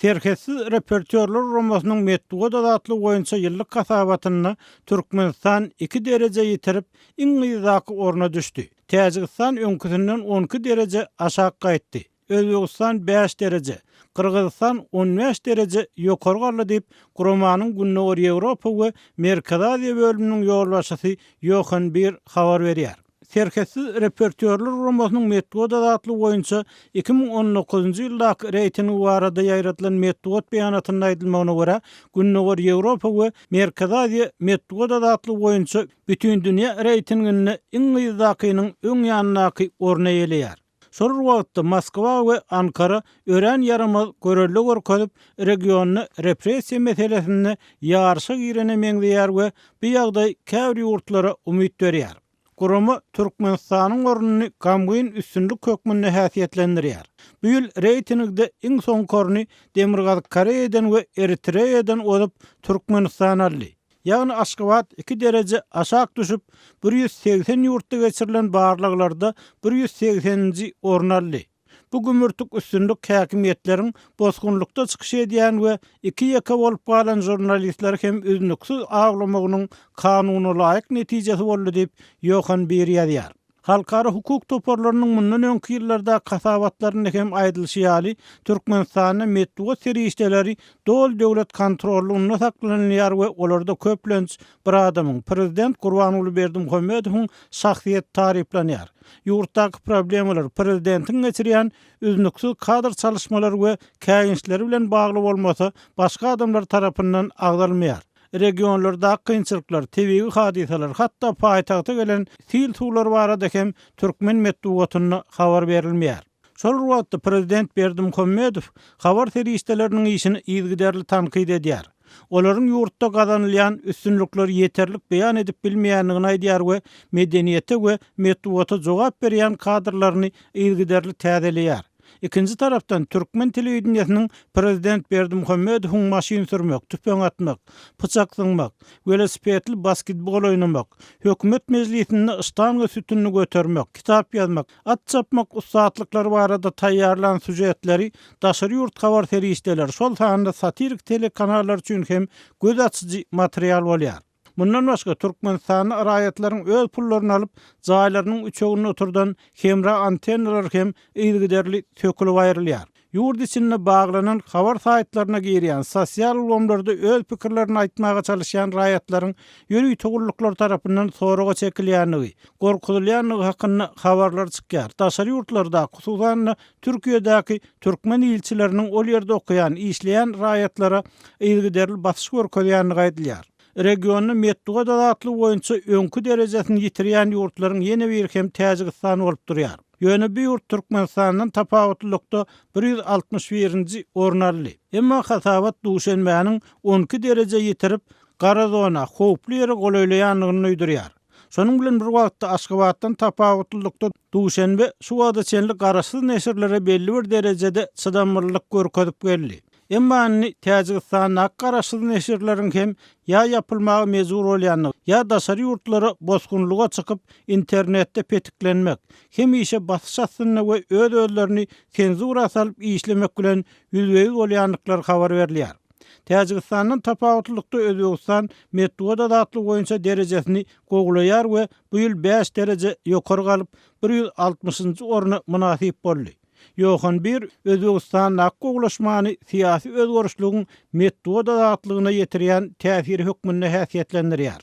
Serhetsiz reportýorlar guramasynyň metbugat azatlygy boýunça ýyllyk hasabatynda Türkmenistan iki dereje ýitirip, iň yzdaky orna düşdi. Täjigistan öňküsinden 12 dereje aşak gaýtdy. Özbegistan bäş dereje, Gyrgyzystan 15 dereje ýokary galdy diýip, guramanyň Gündogar Ýewropa we Merkezi Aziýa bölüminiň ýolbaşçysy Ýohan Bir habar berýär. Serhetsiz reportýorlar guramasynyň metbugat azatlygy boýunça 2019-njy ýyldaky reýtingi barada ýaýradylan metbugat beýanatynda aýdylmagyna görä, Gündogar Ýewropa we Merkezi Aziýa metbugat azatlygy boýunça bütindünýä reýtinginde iň yzdakynyň öň ýanyndaky orny eýeleýär. Şol bir wagtda Moskwa we Ankara örän ýaramaz görelde görkezip, regionda repressiýa meselesinde ýaryşa girene meňzeýär we bu ýagdaý käbir ýurtlara umyt berýär. Gurama Türkmenistanyň ornuny gamgyn üstünlik hökmünde häsiýetlendirýär. Bu ýyl reýtingde iň soňky orny Demirgazyk Koreýadan we Eritreýadan ozup, Türkmenistan aldy. Ýagny Aşgabat iki dereje aşak düşüp, 180 ýurtda geçirilen barlaglarda 180-nji orny aldy. Bu gümürtik üstünlik häkimiýetleriň bosgunlykda çykyş edýän we iki-ýeke bolup galan žurnalistleri hem üznüksiz awlamagynyň kanunalaýyk netijesi boldy diýip, Ýohan Bir ýazýar. Halkara hukuk toparlarynyň mundan öňki ýyllardaky hasabatlarynda hem aýdylyşy ýaly, Türkmenistanda metbugat serişdeleri doly döwlet kontrollygynda saklanylýar we olarda köplenç bir adamyň, prezident Gurbanguly Berdimuhamedowyň şahsyýeti taryplanýar. Ýurtdaky problemalar prezidentiň geçirýän üznüksiz kadr çalyşmalary we käýinçleri bilen bagly bolmasa, başga adamlar tarapyndan agzalmaýar. Regionlardaky kynçylyklar, tebigy hadysalar, hatda paýtagta gelen sil suwlary barada hem türkmen metbugatynda habar berilmeýär. Şol bir wagtda prezident Berdimuhamedow habar serişdeleriniň işini yzygiderli tankyt edýär. Olaryň ýurtda gazanylýan üstünlikleri ýeterlik beýan edip bilmeýändigini aýdýar we medeniýete we metbugata jogap berýän kadrlaryny yzygiderli täzeleýär. Ikinji tarapdan, türkmen telewideniýesiniň prezident Berdimuhamedowyň maşyn sürmek, tüpeň atmak, pyçak zyňmak, welosipedli basketbol oýnamak, hökümet mejlisinde ştanga sütünini götermek, kitap ýazmak, at çapmak ussatlyklary barada taýýarlan sýužetleri daşary ýurt habar serişdeleri, şol sanda satirik telekanallar üçin hem göz açyjy material bolýar. Mundan başga, Türkmenistanda raýatlaryň öz pullaryny alyp, jaýlarynyň üçeginde oturdan hemra antennalary hem yzygiderli sökülip aýrylýar. Ýurt içinde baglanan habar saýtlaryna girýän, sosial ulgamlarda öz pikirlerini aýtmaga çalyşýan raýatlaryň ýörite gulluklar tarapyndan soraga çekilýändigi, gorkuzylýandygy hakynda habarlar çykýar. Daşary ýurtlardaky, hususan-da, Türkiýedäki türkmen ilçileriniň ol ýerde okaýan, işleýän raýatlara yzygiderli basyş görkezýändigi aýdylýar. Regionda metbugat azatlygy boýunça öňki derejesini ýitirýän ýurtlaryň ýene biri hem Täjigistan bolup durýar. Ýöne bu ýurt Türkmenistandan tapawutlylykda 161-nji orun aldy. Emma hasabat Duşenbäniň 12 dereje ýitirip, gara zona, howply ýere golaýlaýandygyny duýdurýar. Şonuň bilen bir wagtda, Aşgabatdan tapawutlylykda Duşenbe şu wagta çenli garaşsyz neşirlere belli bir derejede çydamlylyk görkezip geldi. Emma indi Täjigistandaky garaşsyz neşirleriň hem ýa ýapylmaga mejbur bolýandygy, ýa daşary ýurtlara bosgunlyga çykyp, internetde petiklenmek, hemişe basyş astynda we öz-özlerini senzura salyp işlemek bilen ýüzbe-ýüz bolýandyklary habar berilýär. Täjigistandan tapawutlylykda Özbegistan metbugat azatlygy boýunça derejesini gowulaýar we bu ýyl bäş dereje ýokary galyp, 160-njy orna mynasyp boldy. Ýohan Bir Özbegistandaky gowulaşmany syýasy özgerişligiň metbugat azatlygyna ýetirýän täsiri hökmünde häsiýetlendirýär.